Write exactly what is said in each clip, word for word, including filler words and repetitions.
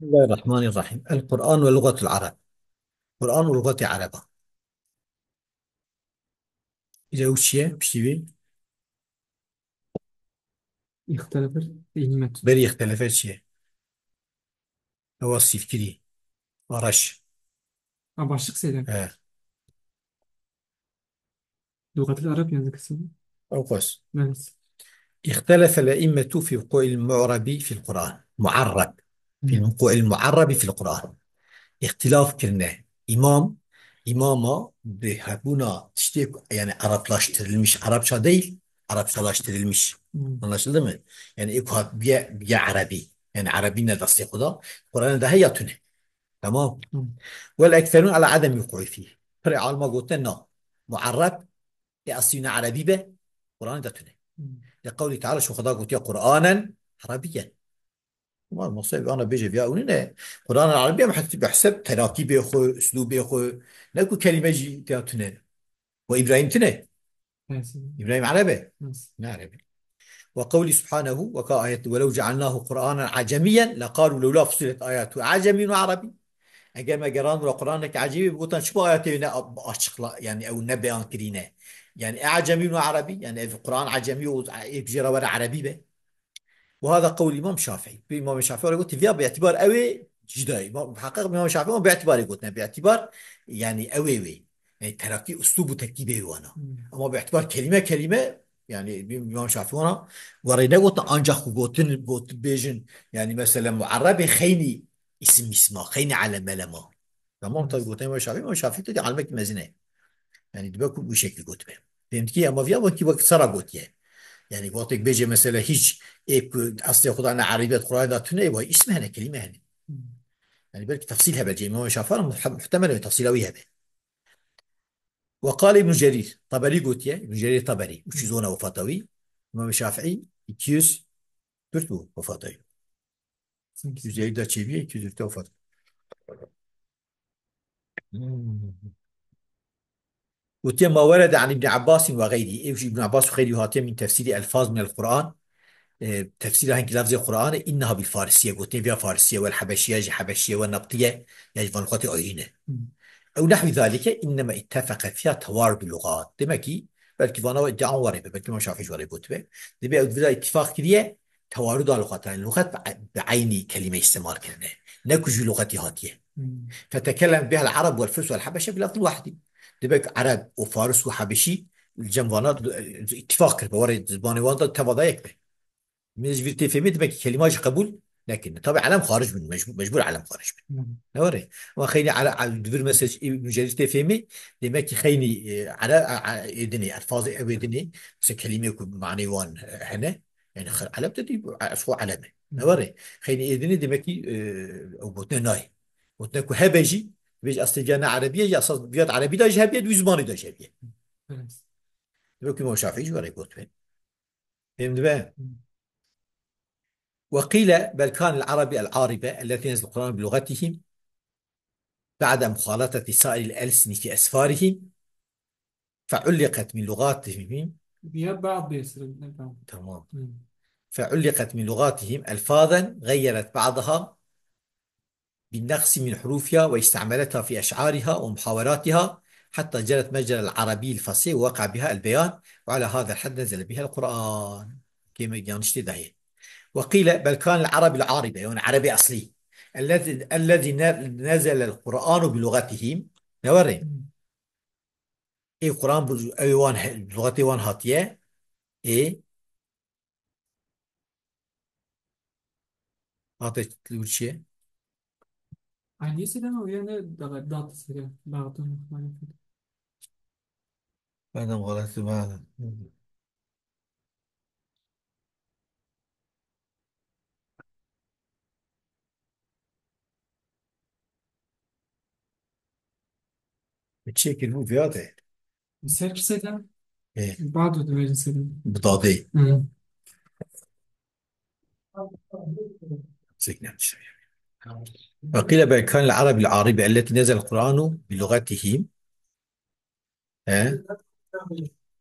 Bismillahirrahmanirrahim. El Kur'an ve lugatul Arab. Kur'an û lugatê Ereba. Île ew çi ye? Piştî vê? İhtelefel ilmet. Berî îxtelefe çi ye? Ewa sîvkirî. Araş. Ha, başlık seydin. He. Lugatil Arap yazık seydin. Ew qas. Evet. اختلف الأئمة في وقوع المعرب في القرآن. معرب. في Hı. وقوع المعرب في القرآن. Îxtilaf kirine. Îmam, îmama bi hebûna tiştê ku, yani Araplaştırılmış, Arapça değil, Arapçalaştırılmış. Hı. Anlaşıldı mı? Yani ê ku hat biye, biye Erebî. Yani Erebî ne destê xwe da. Kur'anê de heye tune. Tamam. Hı. والأكثرون على عدم الوقوع فيه. Pirê alma gote na. Muarreb, ê eslî ne Erebî be, Kur'anê de tune. Hı. لقوله تعالى, şu Xweda gotiye Kur'anen Arabiyyen. Mal masayê ana bêje viya ûnî ne. Kur'an Erebî em hesî bi heseb terakîbê xwe, uslûbê xwe. Ne ku kelîme jî tiya tune. Ve Îbrahîm tune. Nasıl? Îbrahîm Ereb e. Nasıl? Ne Ereb e. Ve qewlî subhanehu, weka ayet, "Welev cealnahu Qur'anen acemiyyen, leqalû lewla fusilet ayatu acemiyun ve arabî." Eger me geran ra Qur'anek ecemî, bi gotan çima ayetê ne açıkla, yani ew ne beyan kirîne. Yani e acemiyun ve arabî, yani ev Qur'an ecemî û ê jê re were Erebî be. Ve hada qewlî Îmam Şafîî. Bi Îmam Şafîî re got, viya bi îtibar ew ê cîda ye. Îmam, muheqeq Îmam Şafîî ama bi îtibarê gotine. Bi îtibar, yani ew ê wê. Yani terakî uslûb û terkîbê wê wana. Hmm. Ama bi îtibar kelîme kelîme, yani bi Îmam Şafîî wana werê negotin, ancak ku gotin, got, bêjin, yani mesela muarrebê xeynî îsim mîsma, xeynî elem melema. Tamam, tabii, gotin Îmam Şafîî, Îmam Şafîî tabii alimekî mezin e. Yani dibe ku bu şekil gotibe. Fêhm dikî, ama viya wekî wek sara gotiye. Yani wextek bêje mesela hiç ê ku eslê Xuda ne Erebî be, Qur'anê de tune, vay îsim hene, kelîme hene. Hmm. Yani belkî tefsîl hebe, cê Îmam Şafîî muh-, muhtemel e tefsîla wî hebe. Ve qale Îbn Cerîr, Taberî gotiye, Îbn Cerîr Taberî, üç yüz on wefata wî, Îmam Şafîî iki yüz dört bû wefata wî. Sanki. Yüz elli de çêbiye, iki yüz dört wefat. Gotiye, "Ma werede an Îbn Abbas ve xeyrî." Ev jî Îbn Abbas û xeyrî hatiye min tefsîrî elfaz min el Qur'an. E, tefsîra hinkî lafzê Qur'anê, "Inneha bil Farisiye." Gotiye, "Viya Farisiye, wel Hebeşiye, ji Hebeşiye, wel Nebtiye." Yani van lixatê ayrî ne. Hmm. Ew nehwî zalike, innema ittefeqe fiha tewarud lugat. Demek ki, belkî vana iddia warê be, belkî Îmam Şafîî ji warê gotibe. Dibê ew divira îttifaq kiriye, tewaruda luxat, yani luxat bi, bi eynî kelîme îstemal kirine. Ne ku ji luxetî hatiye. Hmm. Fetekellem biha el-Arab wel-Furs wel-Hebeşe bi lafzin wahidî. Dibê ku Ereb û Faris û Hebeşî li cem vana, e, îttifaq kiribe, warê zibanê wan de teva da yek be. Min ji vir tê fêmê, dibê ku kelîma jî qebûl nekirine. Tabi elem xaric bin, mecbûr, mecbûr elem xaric bin. Hmm. Ne were? Ama xeynî ele-, ele-, di vir mesaj, e, mucerrid tê fêmê, demek ki xeynî, e, ele-, e, e, êdinê, elfazê ew êdinê, mesela kelîmê ku manê wan, e, hene, yani xer-, elem te dî, e, ez xwe elem e. Ne were? Xeynî êdinê demek ki, e, ew gotine nayê. Gotine ku hebe jî, vê jî eslê viya ne Erebî ye, ya esas viya Erebî de jî hebiye, di wî zimanê de jî hebiye. Evet. Demek ku Îmam Şafîî jî were gotibe. Fêhm dibe? Hı. وقيل بل كان العربي العاربة التي نزل القرآن بلغتهم بعد مخالطة سائر الألسن في أسفارهم فعلقت من لغاتهم. Ya ba'd bêsir, ne ba'd. Tamam. Hı. فعلقت من لغاتهم ألفاظا غيرت بعضها بالنقص من حروفها واستعملتها في أشعارها ومحاوراتها حتى جرت مجرى العربي الفصيح ووقع بها البيان، وعلى هذا الحد نزل بها القرآن. Kêmek yanlış tê dayê. وقيل بل كان العربي العاربة, yani Erebê eslî. الذي, الذي نزل القرآن بلغتهم. Ne were? Ê Quran bi, ew wan he-, luxetê wan hatiye. Ê Hate li wir çi ye? Aynı sene mi? Yani daha dat sene. Bağdan. Ben de muhalefetim ha. Çi kiribû viya de? Ser kî sêde? Ê. Bado dibêjin sêde. Bi dadê. Hı. Zikne. وقيل بل كان العرب العاربة التي نزل القرآن بلغتهم. He?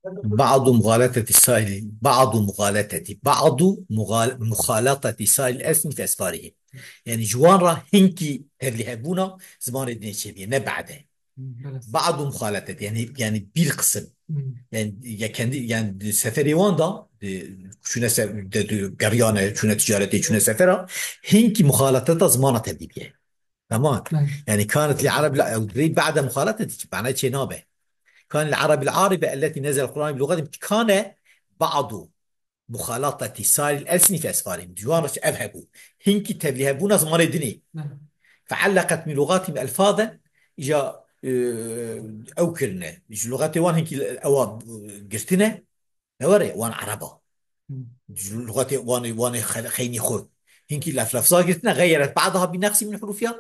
بعض مغالطة سائر، بعض مغالطة، بعض مغال-، مخالطة سائر الألسن في أسفارهم. Yani ji wan re hinkî tevlîhebûna zimanê dinê çêbûye, ne bade. Belê. بعض مخالطة, yani, yani bir kısım. Hmm. Yani ya kendi, yani seferê wan da, e, çûne se-, de, de, geriyane, çûne ticaretê, çûne sefera, hinkî muxalateta zimana tevlî bûye. Tamam. Belê. Yani كانت للعرب الع-، ew rê بعد مخالطة, mana çê nabe. كان للعرب العاربة التي نزل القرآن بلغتهم كان بعض مخالطة سائر الألسن في أسفارهم. Ji wan re ev hebû. Hinkî tevlîhebûna zimanê dinê. Belê. فعلقت من لغاتهم ألفاظا, îja, e, ew kirine. Ji luxetê wan hinkî ewa girtine. Ne were, wan Ereba. Hmm. Ji luxetê wan, wan ê xe-, xeynî xwe. Hinkî lef lefza girtine, غيرت بعضها بنقص من حروفها.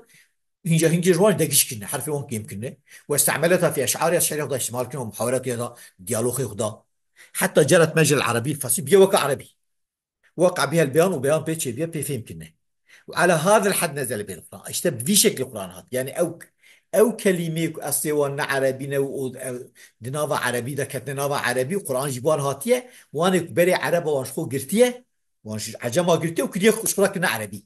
Hinca, hinca ji wan degiş kirine, herfê wan kêm kirine. واستعملتها في أشعارها, şerê xwe da îstimal kirine, û muhaweratê da, diyalogê xwe da. حتى جرت مجرى العربي الفصيح, bûye weke Erebî. وقع بها البيان, û beyan pê çêbûye, pê fêm kirine. وعلى هذا الحد نزل به القرآن. Îşte bi vî şeklî Quran hat. Yani ew, ew kelîmeyê ku eslê wan ne Erebî ne û, û ew di nava Erebî de ketine nava Erebî û Quran ji wan hatiye, wanê ku berê Ereba wan ji xwe girtiye, wan ji Ecema girtiye û kiriye ji xwe re kirine Erebî.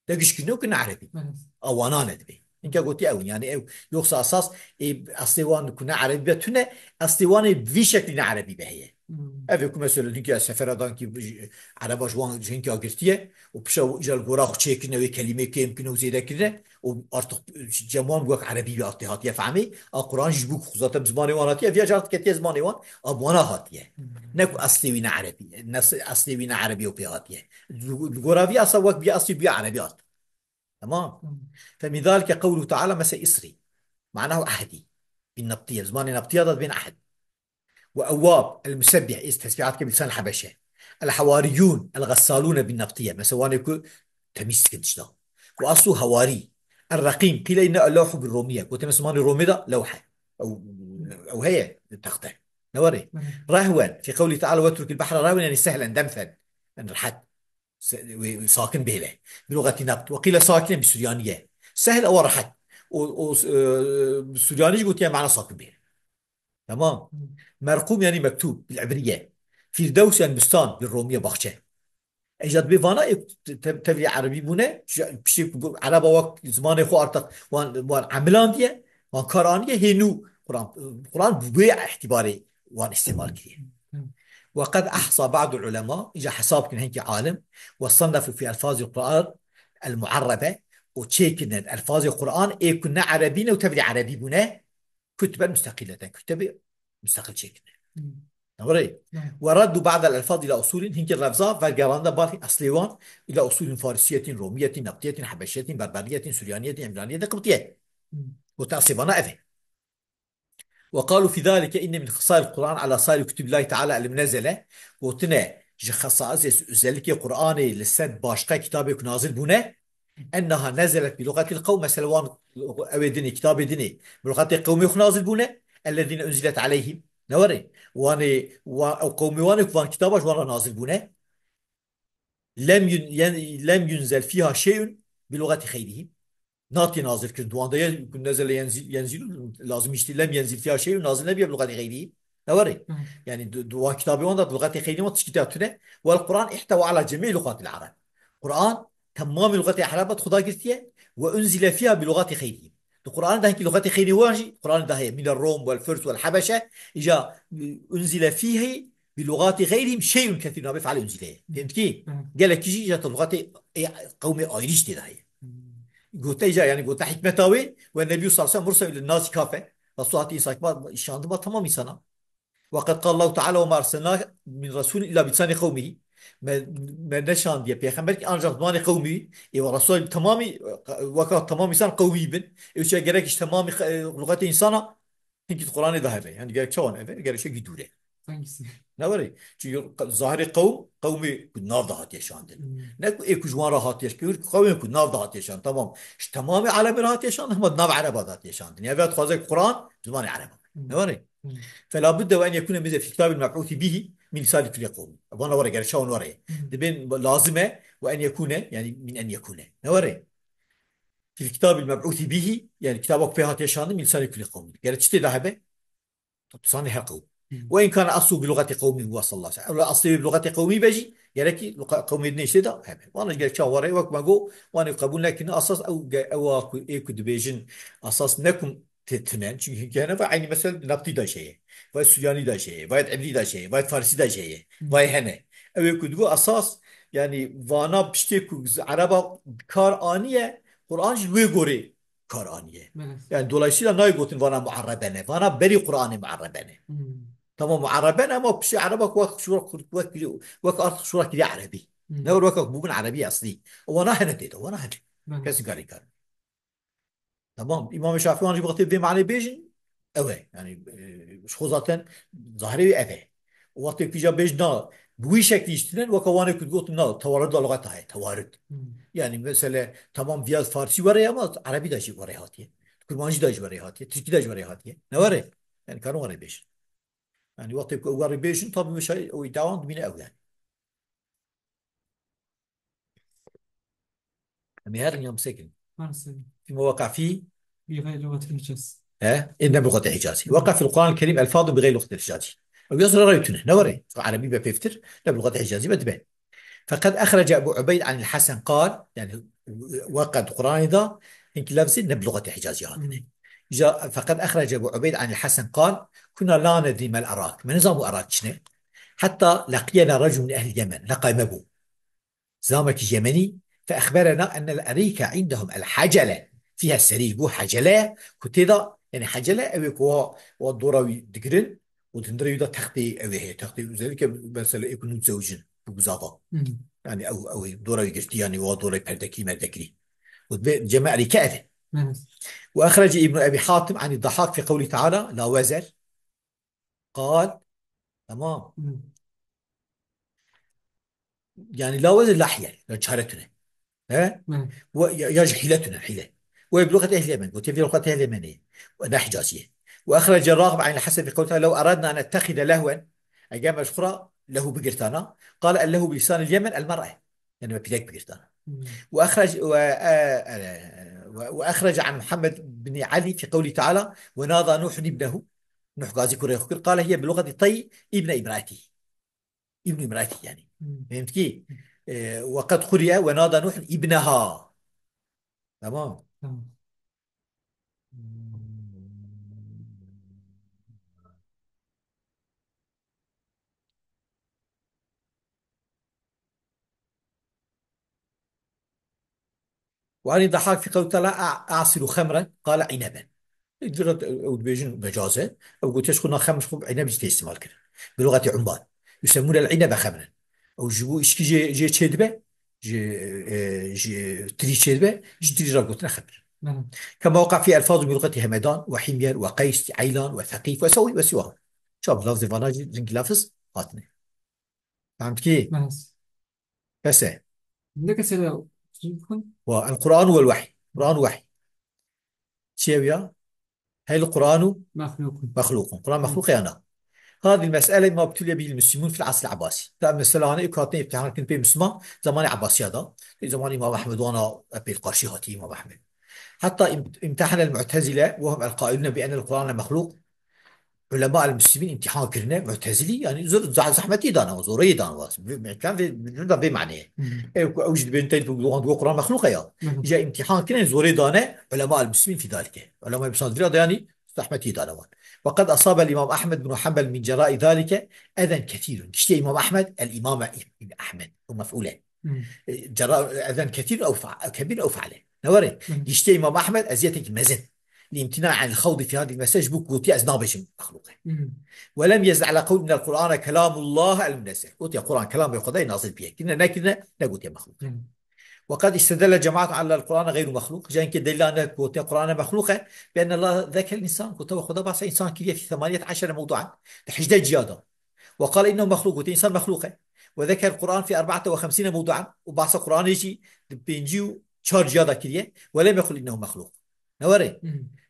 Te giş kirine û kirine Erebî. Evet. A wana ne dibe. Hinke gotiye ew in, yani ew, yoksa esas, e, eslê wan ku ne Erebî be tune, eslê wan ê bi vî şeklî ne Erebî be heye. Hmm. Ev ê ku mesela hinkî sefera dan kî, e, Ereba ji wan, ji hinkî ya girtiye û pişa îja li gora xwe çêkirine, wê kelîmeyê kêm kirine û zêde kirine û artık, e, cem wan wek Erebî bi hatî hatiye fehmî. A Quran jî ji bo ku zaten bi zimanê wan hatiye, ev ya car diketiye zimanê wan, a bi wana hatiye. Hmm. Ne ku eslê wî ne Erebî, ne s-, eslê wî ne Erebî û pê hatiye. Li, li gora vî esa wek bî eslî bî Erebî hat. Tamam. Hmm. فمن ذلك قوله تعالى, mesela Îsrî. معناه عهدي. Bi Nebtiye, zimanê Nebtiya da dibên ehd. وأواب, المسبح, ê tesbîhat ke bi lisan Hebeşe. الحواريون, الغسالون bi Nebtiye. Mesela wanê ku temîz dikin tişta. وأصله هواري. الرقيم, قيل إنه اللوح بالرومية. Gotin zimanê Romê de lewh e. Ew, ew heye, texte. Ne were? Hmm. رهوا, في قوله تعالى واترك البحر رهوا, yani sehlen, demsen. Yani rehet. Se-, wê, wê sakin bêle. Bi lugeti nebt. Ve qîle sakine bi Suryanî ye. Sehl ewa rehet. O, o, e, bi Suryanî jî gotiye mana sakin bêle. Tamam. Merqûm yani mektûb, bil ibriye. Fîrdews yani bustan, bil romiye baxçe. Ê, îja dibê vana ê te-, te-, tevlî erebî bûne, ji, piştî ku Ereba wek zimanê xwe artık wan, wan emilandiye, wan kar aniye, hê nû Quran, Quran bi wê îtîbarê wan îstîmal kiriye. وقد أحصى بعض العلماء, îca hesab kirin hinkî alim, وصنفوا في ألفاظ القرآن المعربة, û çêkirine elfazê Quran ê ku ne erebî ne û tevlî erebî bûne, كتبا مستقلة, kutebê mustaqil çêkirine. Hmm. Doğru. Hmm. وردوا بعض الألفاظ إلى أصول, hinkî lefza vergeranda balî eslê wan, إلى أصول فارسية، رومية، نبطية، حبشية، بربرية، سريانية، عمرانية, qibtiye. Hmm. Gote eslê vana ev e. وقالوا في ذلك إن من خصائص القرآن على سائر كتب الله تعالى المنزلة. Gotine ji xesaisê, özellikê Qur'anê li ser başqa kitabê ku nazil bûne, أنها نزلت بلغة القوم. Mesela wan, ew ê dinê, kitabê dinê bi luxetê qewmê xwe nazil bûne. الذين أنزلت عليهم. Ne were? Wanê, wa-, ew qewmê wan ê ku van kitaba ji wan re nazil bûne. لم ين-، ين-، لم ينزل فيها شيء بلغة غيرهم. Natiye nazil kirin. Di wan de ye, ku nezele yenzî-, yenzîlu, lazim îştî lem yenzîl fiha şeyun, nazil nebiye bi lugatê xeyrî. Ne were? Hı. Yani di, di wan kitabê wan de bi lugatê xeyrî wan tişkî te tune. Wel Quran ihtewa ala cemî lugatil Arab. Quran temamî lugatê Arab di xuda girtiye. Ve unzile fiha bi lugatê xeyrî. Di Quran de hinkî lugatê xeyrî wan jî, Quran de heye. Mine Rom, wel Firs, wel Hebeşe. Îca, e, unzile fihi bi lugatê xeyrî şeyun kethîr nabe feal unzile. Fehmtî? Hı. Gelek jî îca lugatê, e, qewmê ayrîş tê de heye. Gote îca, yani gote hikmeta wê, ve Nebî sallallahu aleyhi ve sellem mursel li nasi kafe. Resul hatî însan kima, şandiba tamam însana. Ve qed qal Allahu Teala ve ma erselna min rasulin illa bi lisanî qewmihi. Me, me neşandiye pêxember ki ancak zimanê qewmî. Ê ve Resul tamamî, weka tamam însan qewmî bin. Ê uçya gerek iş tamamî, e, lugatê însana. Hinkî di Quranê de hebe. Yani gerek çawan hebe, gerek şekî dûr e. Hangisi? Ne were? Çünkü zahirê qewm, qewmê ku nav de hatiye şandin. Hmm. Ne ku ê ku ji wan re hatiye şandin, qewmê ku nav de hatiye şandin. Tamam. Ji temamê alemê re hatiye şandin, hema di nav Ereba de hatiye şandin. Ya vê dixwaze ku Quran zimanê Ereba. Hmm. Ne were? Hmm. Fela budde ve en yekune mize fil kitabil meb'uthi bihi min lisanî kulli qewm. Vana were, gerek çawan were. Hmm. Dibên lazim e ve en yekune, yani min en yekune. Ne were? Fil kitabil meb'uthi bihi, yani kitaba ku pê hatiye şandin, min lisanî kulli qewm. Gerek çi tê de hebe? Lisanê her qewm. Hmm. Ve in kana aslu bi lugati qewmi huwa sallallahu aleyhi ve sellem. Ew eslê bi lugati qewmi be jî, gerekî luqa-, qewmê din işte de hebe. Wana ji gerek çawa were, wek me got, wana qebûl nekin, esas ew ge-, ewa ku, ê ku dibêjin, esas nekum tê tinen. Çünkü hene ve aynı mesele Naptî de şey. Ve Süryani de şey. Ve Ebrî de şey. Ve Farsî de şey. Hmm. Ve hene. Ew ê ku digo esas, yani vana piştê ku z-, Ereba kar aniye, Kur'an jî wê gorê kar aniye. Evet. Yani dolayısıyla nayê gotin vana muarrebe ne. Vana berî Kur'anê muarrebe ne. Hmm. Tamam, muarrebe ne ama piştî Ereba ku wek şura, wek, wek artık şura kiriye Erebî. Hmm. Ne wek bûbin Erebî eslî. Wana hene tê de, wana hene. Evet. Kesin karî kar. Tamam. Îmam Şafî wan jî wextê vê manê bêjin, ew e. Yani, e, ji xwe zaten zahirê wî ev e. Û wextê ku îca bêjin na, bi wî şeklî îştinen, weka wanê ku digotin na, tewarud da lugeta heye, tewarud. Hmm. Yani, mesele, tamam, viya Farsî were ama Erebî de jî were hatiye. Kurmancî de jî were hatiye, Tirkî de jî were hatiye. Ne were? Yani, karin were bêjin. Yani, wextê ku ew were bêjin, tabi meşayî, ew îdawan dimîne ew yani. Em ê herin yan bisekin. Her sê. Fîma weka fî. Bi xeyr luxetil Hicaz. He? Ê ne bi luxetil Hicazî. Weka fîl Kur'an Kerîm elfazun bi xeyr luxetil Hicazî. Ew ya zira raytune. Ne were? Erebî be pêvtir. Ne bi luxetil Hicazî be dibe. Feqed exrece Ebu Ubeyd anil Hasan qal. Yani weka di Kur'anê de hinkî lefzî ne bi luxetil Hicazî hatine. Hmm. Ja, feqed exrece Ebu Ubeyd anil Hasan qal. Kuna la nedrî mel Irak. Me nizam û Irak çine. Hatta leqiyena recul min ehl Yemen. Leqay me bû. Zilamekî Yemenî, fe exberena enel erîke indehum el hecele fîha serîr. Got hecele, ku tê de, yani hecele ew ê ku wa, wa dora wî digirin û di hundirê wî de textê ew ê heye. Textê özellikle mesela ê ku nû zewcin, bu guzava. Hmm. Yani ew, ew ê dora wî girtî, yani wa dora perdekirî merdekirî. Û dibê ceme erîke ev e. Evet. Ve exrece İbn Ebi Hatim ani Dahhak fi qewlî teala, la wezer. Qal. Tamam. Hı. Yani la wezir la hiyel. Ya çare tune. He? Hı. Ve ya, ya jî hîle tune, hîle. Ve bi luxet ehlî Yemen. Gotiye bi luxet ehlî Yemenê. Ve ne Hicazî ye. Ve exrece Ragib anil Hasan bi qewlî, lew eradna en nettexide lehwen. Eger me ji xwe re lehu bigirtana. Qal el lehu bi lisanil Yemen el mer'e. Yani me pîrek bigirtana. Hmm. Ve exrec-, ve, e, e, ve, ve exrece an Muhammed bin Ali fi qewlî teala, ve nada Nuhun ibnehu. Nuh gazî kurê xwe kir. Qale hiye bi luxetî tey ibne imraetî. Ibnu imraetî yani. Hmm. Fehmtî? E, ve qed quriye ve nada Nuhun ibneha. Tamam. Tamam. وعن الضحاك في قوله تعالى: "أع-، أعصر خمرا"، قال: "عنبا". Dira ew dibêjin mecaz e. Ew gotiye ji xwe na xem ji xwe ineb jî tê îstîmal kirin. Bi luxetê umban. يسمون العنب خمرا. Ew ji bo îşkî jê, jê çêdibe, ji, e, ji tirî çêdibe, ji tirî re gotine xemir. Hı hı. كما وقع في ألفاظ من لغة همدان وحمير وقيس عيلان وثقيف وسوي وسواهم. Çav lafzê vana jî rengî lafz hatine. Fehmtikî? Hı hı. Pes e. Ne kesê de xwîn? Wa, el Kur'an wel wehy. Kur'an wehy. Çi ye ya? Hel Kur'anu مخلوق. Mexlûqun. Kur'an mexlûq e ya na? هذه المسألة ما ابتلي به المسلمون في العصر العباسي. Ta mesela hane êk hatine îmtihan kirin pê Müslüman zamanê Abbasiya da. Zamanê İmam Ahmed wana epey qarşî hatiye İmam Ahmed. حتى ام-، امتحن المعتزلة وهم القائلون بأن القرآن مخلوق. Ulema el Müslimin îmtihan kirine, Mu'tezilî, yani zor, zah-, zahmetî dane, zoreyê dane was. Vê, vê, vê, vê, vê maneyê. Hı hı. Ew ku ew jî dibên tên ku Kur'an, Kur'an mexlûq e ya. Hı hı. Îca îmtihan kirine, zorê dane, ulema el Müslimin fî dalike. Ulema el Müslimin vira de yani zahmetî dane wan. وقد أصاب الإمام أحمد بن حنبل من جراء ذلك أذى كثير. Giştê İmam Ahmed, el İmam İbn Ahmed. O mef'ul e. Hı. E, cera-, أذى كثير أو فع-، كبير أو فعل. Ne were? Hı. Giştê İmam Ahmed eziyetekî mezin. لامتناع عن الخوض في هذه المسألة, ji bo ku gotiye ez nabêjim mexlûq e. Hı. ولم يزد على قول إن القرآن كلام الله المنزل. Gotiye Kur'an kelamê Xwedayê nazil bûye. Kirine nekirine, negotiye mexlûq e. Hı. وقد استدل جماعة على القرآن غير مخلوق. Ji hinkê delîla ne gotiye Kur'an mexlûq e. بأن الله ذكر الإنسان. Gotiye Xweda behsa însan kiriye في ثمانية عشر موضعا. Di hejdeh ciya da. وقال إنه مخلوق, gotiye însan mexlûq e. وذكر القرآن في أربعة وخمسين موضعا, û behsa Qur'anê jî di pêncî û çar ciya de kiriye. ولم يقل إنه مخلوق. Ne were? Hı.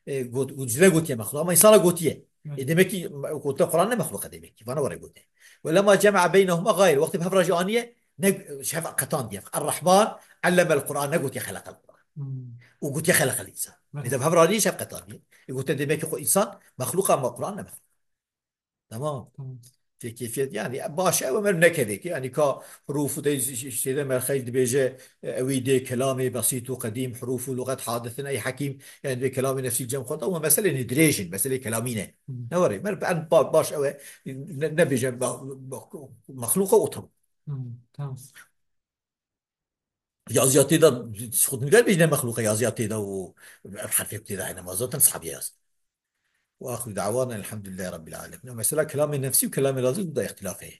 E, got-, got-, ji ne gotiye mexlûq? Ama însana gotiye. Hı. E, demek ki, gotiye Qur'an ne mexlûq e demek ki. Vana were gotiye. ولما جمع بينهما غاير. Wextê bi hev re jî aniye, ne, ji hev qetandiye. الرحمن علم القرآن, ne gotiye خلق القرآن. Hı. Û gotiye خلق الإنسان. Hı. Êde bi hev re aniye, ji hev qetandiye. E, gotiye demek ki xwe însan mexlûq e ama Qur'an ne mexlûq. Tamam. Tamam. Tê keyfiyet, yani, baş ew, em nekevê ki, yani, ka hurûf û tey şeyde merxey dibêje, e, ewî dê kelamê besît û qedîm, hurûf û luxet hadis in, ey hekîm, yani, dê kelamê nefsî cem xwe da, ama meselê ne dirêj in, meselê kelamî ne. Hı. Ne were, mer, en ba-, baş ew e, ne, nebêje, ba-, ba-, mexlûqa otur. Hı, tamam. Yaziyatê de, xwe nîder bêjine mexlûqa yaziyatê de û ev herfê tê de hene, ma zaten sahabiye yaz. Ve axiru da'wana elhamdülillahi rabbil alemin. Mesela kelamê nefsî û kelamê lazim da îxtilafê.